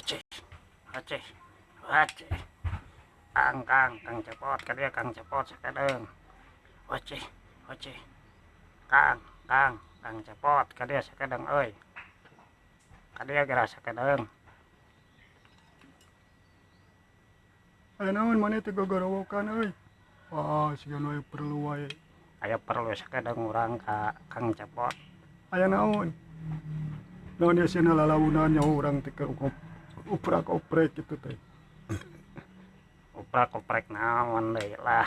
Aceh, aceh, aceh. Kang, Kang, Kang Cepot, ka dieu Kang Cepot sakedeung. Aceh, aceh. Kang, Kang, Kang Cepot, ka dieu sakedeung euy. Ka dieu geura sakedeung. Aya naon maneh teh gogorowokan euy. Wah, siga nu aya perlu wae. Aya perlu sakedeung urang ka Kang Cepot. Aya naon? Naon ieu sia lalaunan nyaho urang teh keur uprak-oprek kitu teh. Uprak-oprek naon deui lah.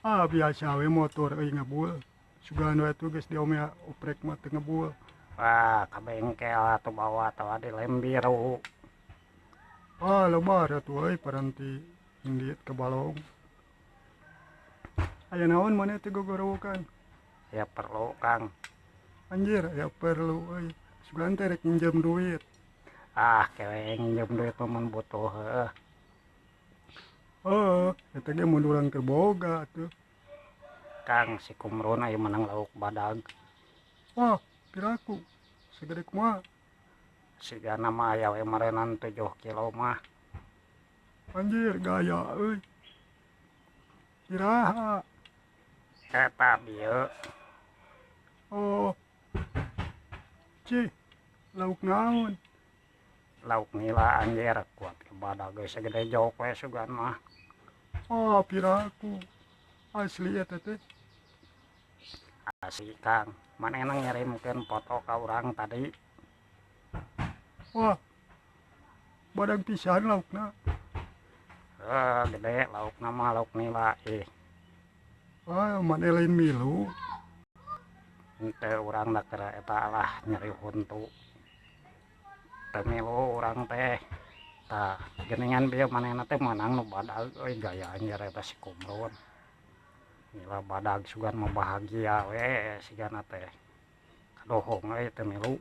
Ah, biasa we motor euy ngebul. Sugan we atuh geus diome oprek mah teu ngebul. Wah, ka bengkel atuh bawa atawa di lem biru. Ah, lebar atuh euy paranti indit ka balong. Aya naon maneh teh gogorowokan? Aya perlu, Kang. Anjir, aya perlu euy. Sugan teh rek minjem duit. Ah, kewe nginjem duit mah mun butuh heueuh. Heuh, eta ge mun urang keur boga atuh. Kang, si Kumrun aya menang lauk badag. Wah, piraku. Sagede kumaha? Sigana mah aya we meureunan 7 kilo mah. Anjir, gaya euy. Iraha? Eta bieu. Oh. Cih, lauk naon? Lauk nila anjir, kuat ke badag geus sagede jok we sugan mah. Ah, piraku. Asli eta teh. Asli, Kang. Manehna ngirimkeun foto ka urang tadi. Wah, badag pisan laukna. Heuh, gede laukna mah lauk nila ih. Ah, maneh lain milu. Henteu urang da keur eta lah nyeri huntu. Teu milu urang teh. Tah, geuningan bieu manehna teh meunang nu badag euy gaya anjir eta si Kumrun. Nila badag sugan mah bahagia we sigana teh. Kadohong euy teu milu.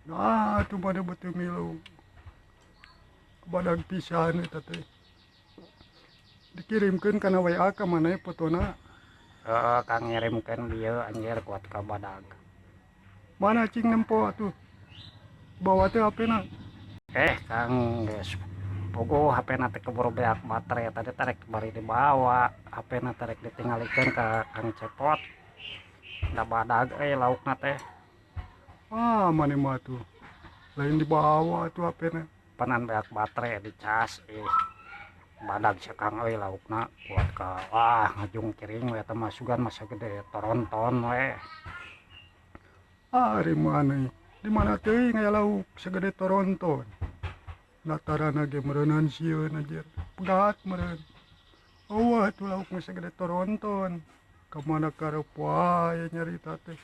Nah, atuh maneh mah teu milu. Badag pisan eta teh. Dikirimkeun kana WA ka maneh fotona? Heueuh, Kang, ngirimkeun bieu anjir kuat ka badag. Mana cing nempo atuh? Bawa teh HP-na. Eh, Kang, geus puguh HP-na teh keburu beak baterai tadi tarek bari dibawa. HP-na tarek ditinggalikeun ka Kang Cepot. Da badag euy laukna teh. Ah, maneh mah atuh. Lain dibawa atuh HP-na. Panan beak baterai dicas ih. Badag sia Kang euy laukna kuat ka wah ngajungkiring we eta mah sugan mah sagede toronton we. Ah, ari maneh. Di mana teuing aya lauk sagede toronton. Natarana ge meureunan sieun anjir. Pegat meureun. Eueuh atuh lauk mah sagede toronton. Ka mana karep wae nyarita teh.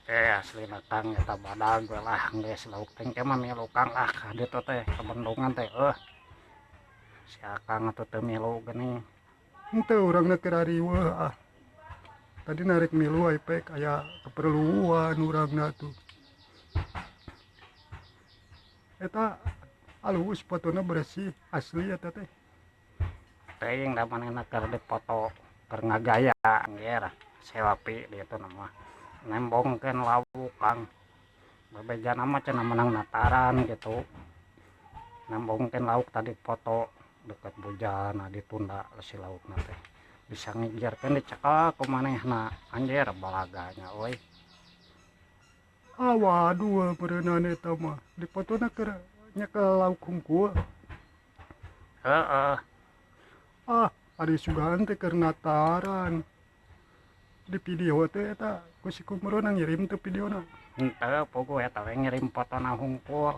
Eh, aslina Kang eta badag we lah geus lauk teh engke mah milu Kang lah ka ditu teh ka bendungan teh eueuh. Si Akang atuh teu milu geuning. Henteu urang keur ariweuh ah. Tadi narek milu ai pek aya keperluan urangna tuh. Eta alus fotona bersih asli eta teh. Teuing da manehna keur dipoto keur ngagaya anjir selfie ditu na mah. Nembongkeun lauk Kang. Bebejana mah cenah meunang nataran gitu. Nembongkeun lauk tadi foto deket bujana ditunda si laukna teh. Bisa ngigirkeun dicekel ku manehna anjir balaganya euy. Ah, waduh meureunan eta mah. Dipotona keur nyekel lauk hungkul. Heeh. Ah, ari sugan teh keur nataran. Di video teh eta ku si Kumrun ngirim teu videona. Henteu puguh eta we ngirim fotona hungkul.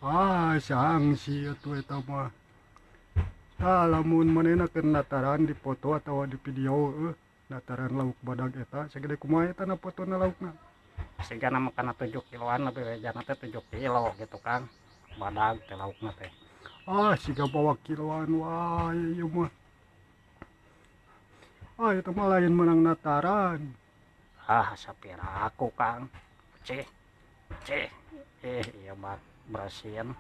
Ah, sangsi atuh eta mah. Tah lamun manehna keur nataran dipoto atawa di video eueuh nataran lauk badag eta sagede kumaha eta na fotona laukna. Sigana mah kana 7 kiloan lebih wejana teh 7 kilo gitu Kang. Badag teh laukna teh. Ah, siga bawa kiloan wae ieu mah. Ah, eta mah lain meunang nataran. Ah, sapiraku Kang. Cih, cih. Ih, ieu mah bersin.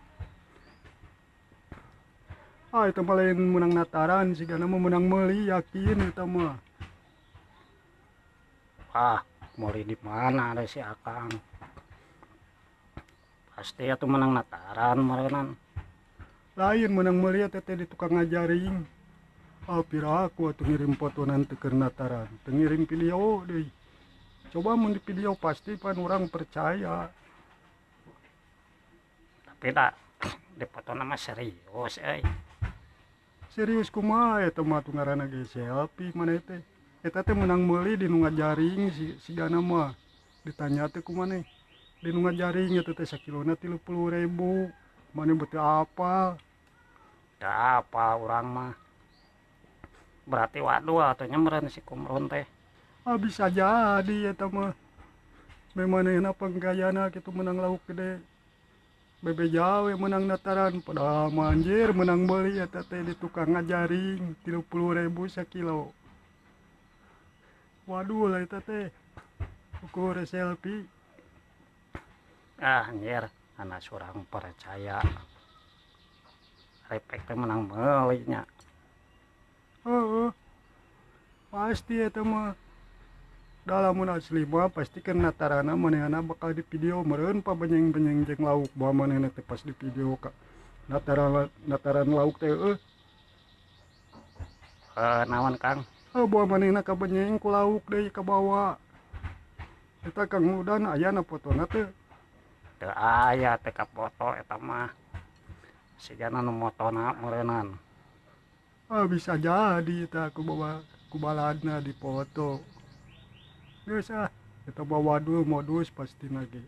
Ah, eta mah lain meunang nataran sigana mah meunang meuli yakin eta mah. Wah, meuli di mana ada si Akang? Pasti atuh menang nataran meureunan. Lain menang meuli eta teh di tukang ngajaring. Ah pira aku atuh ngirim foto nanti ke nataran, teu ngirim video deui. Coba mun di video pasti pan urang percaya. Tapi da di foto mah serius euy. Serius kumaha eta mah atuh ngaranna ge selfie maneh teh. Eta teh menang meuli di nu ngajaring si sigana mah. Ditanya teh ku maneh. Di nu ngajaring eta teh sakilona 30.000. Maneh beuteung apal. Teu apal urang mah. Berarti waduh atuh nya meureun si Kumrun teh. Ah bisa jadi eta mah. Manehna panggayana kitu menang lauk gede. Bebeja we menang nataran padahal mah anjir menang meuli eta teh di tukang ngajaring 30.000 sakilo. Waduh lah eta teh. Ukur selfie. Ah anjir, anak surang percaya. Repek teh menang meuli nya. Heeh. Pasti eta mah. Da lamun asli mah pasti kan natarana manehna bakal di video meureun pabenyeng-benyeng jeung lauk bawa manehna teh pas di video ka nataran nataran lauk teh eueuh. Naon Kang? Bawa manehna kabenyeng ku lauk deui kabawa. Eta Kang Udan aya na fotona teh. Teu aya teh ka foto eta mah. Sigana nu motona meureunan. Ah bisa jadi eta ku bawa ku baladna di foto. Geus ah, eta mah waduh modus pastina ge.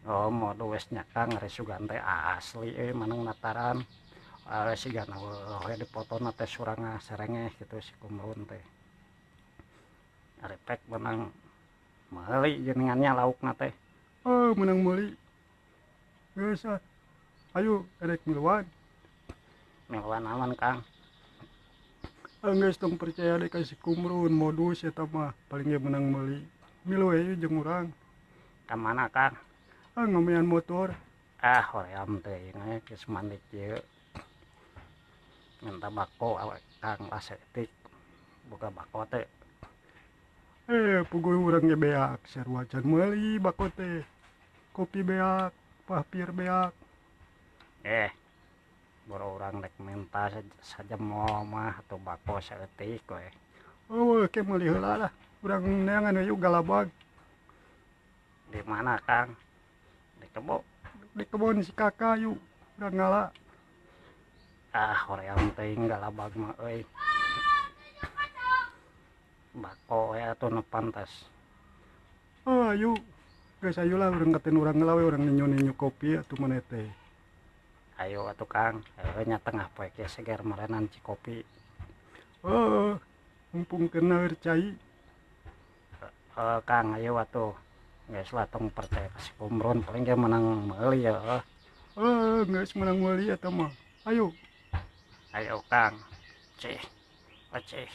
Oh modus nya Kang, ari sugan teh asli euy menang nataran. Sigana we di fotona teh surangah serengeh kitu si Kumrun teh. Repek menang meuli geuningannya laukna teh. Oh menang meuli. Geus ah. Ayo erek miluan. Miluan naon Kang? Geus tong percaya deui ka si Kumrun modus eta mah paling ge menang meuli. Milu we jeung urang. Ka mana Kang? Ah ngomean motor. Ah hoream teuing we geus mandi kieu. Minta bako awak Kang lah saeutik. Boga bako teh. Puguh urang ge beak sarua can meuli bako teh. Kopi beak, pahpir beak. Boro urang rek minta sajemol mah atau bako saeutik we. Oh, ke meuli heula lah. Urang neangan we yuk galabag. Di mana Kang? Di kebo. Di kebon si kakak yuk. Urang ngala. Ah, hoream teuing galabag mah euy. Bako we atuh nu pantes. Oh, ayo. Geus ayo lah urang katen urang ngala we urang ninyu-ninyu kopi atuh maneh teh. Ayo atuh Kang, nya tengah poe ge seger meureunan cikopi. Heeh, mumpung kena cai. Kang, ayo atuh. Geus lah tong percaya ka si Kumrun paling ge menang meuli ya. Heeh, geus menang meuli eta mah. Ayo. Ayo Kang. Cih. Cih.